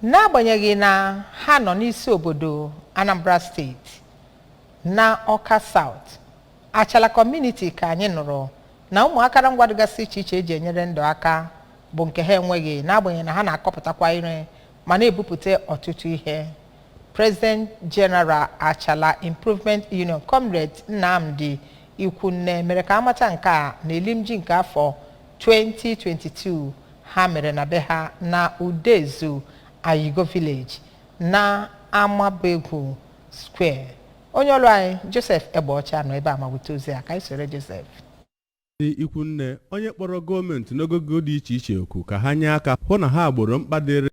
N'agbanyeghị na ha nọ n'isi obodo Anambra Steeti na Ọka South, Achala Community, ka anyị nụrụ na ụmụ akụrụngwa dịgasị iche iche eji enyere ndụ aka bụ nke ha enweghị, n'agbanyeghị na ha na-akọpụtakwa ihe ma na-ebupụta ọtụtụ ihe. President General, Achala Improvement Union, Comrade Nnamdi Ikwunne, mere ka amata nke a na elimji nke afọ 2022 ha mere na be ha na Udezu Ayigo Village na Amabegwu Square. Onye ọrụ anyị Joseph Egbeọcha nọ ebe a ma weta ozi a. Ka anyị soro Joseph. Ikwunne, onye kpọrọ gọọmenti n'ogogo dị iche iche oku ka ha nye aka hụ na ha gboro mkpa dịrị,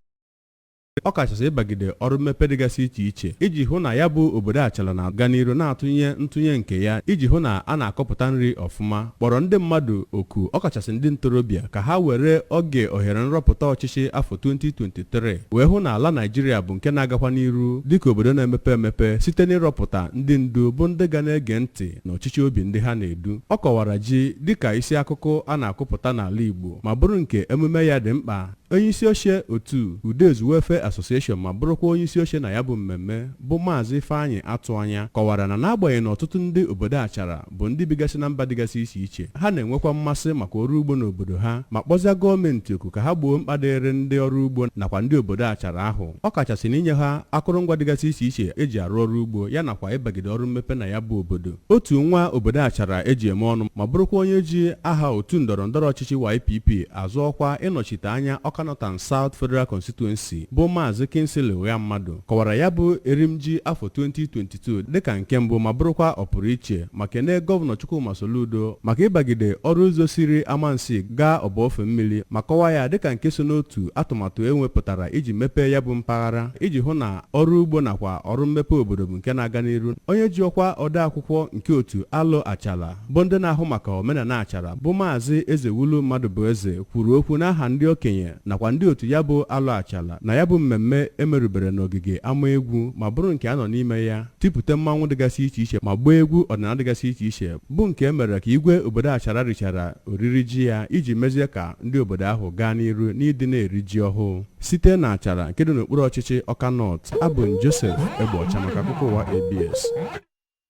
ọkachasị ịbagide ọrụ mmepe dịgasị iche iche, iji hụ na ya bụ obodo Achala na-aga n'iru na-atụnye ntụnye nke ya iji hụ na a na-akọpụta nri ọfụma, kpọrọ ndị mmadụ oku, ọkachasị ndị ntorobịa, ka ha were oge ohere nrọpụta ọchịchị afọ 2023 wee hụ na ala Naijiria bụ nke na-agakwa n'iru dịka obodo na-emepe emepe site n'ịrọpụta ndị ndu bụ ndị ga na-ege ntị n'ọchịchị obi ndị ha na-edu. Ọ kọwara ji dịka isi akụkụ a na-akụpụta n'ala Igbo ma bụrụ nke emume ya dị mkpa. Onyeisi oche otu Udezu Welfare Association ma bụrụkwa onyeisi oche na ya bụ mmemme, bụ Maazị Ifeanyị Atụanya, kọwara na n'agbanyeghị na ọtụtụ ndị obodo Achara bụ ndị bigasị na mba dịgasị iche iche, ha na-enwekwa mmasị maka ọrụ ugbo n'obodo ha, ma kpọzie gọọmenti oku ka ha gboo mkpa dịrị ndị ọrụ ugbo nakwa ndị obodo Achara ahụ, ọkachasị n'inye ha akụrụngwa dịgasị iche iche eji arụ ọrụ ugbo ya nakwa ịbagide ọrụ mmepe na ya bụ obodo. Otu nwa obodo Achara eji eme ọnụ ma bụrụkwa onye ji aha otu ndọrọ ndọrọ ọchịchị YPP azọ ọkwa ịnọchite anya Ọka North and South Federal Constituency, bụ Maazị Kingsley Mmadụ, kọwara ya bụ erimji afọ 2022 dịka nke mbụ ma bụrụkwa ọpụrụ iche, ma kene Gọvanọ Chukwuma Soludo maka ịbagide ọrụ ụzọ siri Amansi gaa ọba mmiri, ma kọwaa ya dịka nke so n'otu atụmatụ ewepụtara iji mepee ya bụ mpaghara, iji hụ na ọrụ ugbo nakwa ọrụ mmepe obodo bụ nke na-aga n'iru. Onye ji ọkwa ode akwụkwọ nke otu Alụ Achala, bụ ndị na-ahụ maka omenala Achara, bụ Maazị Ezewulu Mmadụ bụ Eze, kwuru okwu n'aha ndị okenye nakwa ndị otu ya bụ Alụ Achala na ya bụ mmemme emerubere n'ogige ama egwu, ma bụrụ nke a nọ n'ime ya tipụta mmanwụ dịgasị iche iche ma gbaa egwu ọdịnala dịgasị iche iche, bụ nke e mere ka igwe obodo Achara richara oriri ji ya iji mezie ka ndị obodo ahụ gaa n'iru n'ịdị na-eri ji ọhụụ. Site na Achara nke dị n'okpuru ọchịchị Ọka North, abụ m Joseph Egbeọcha maka akụkọ ụwa ABS.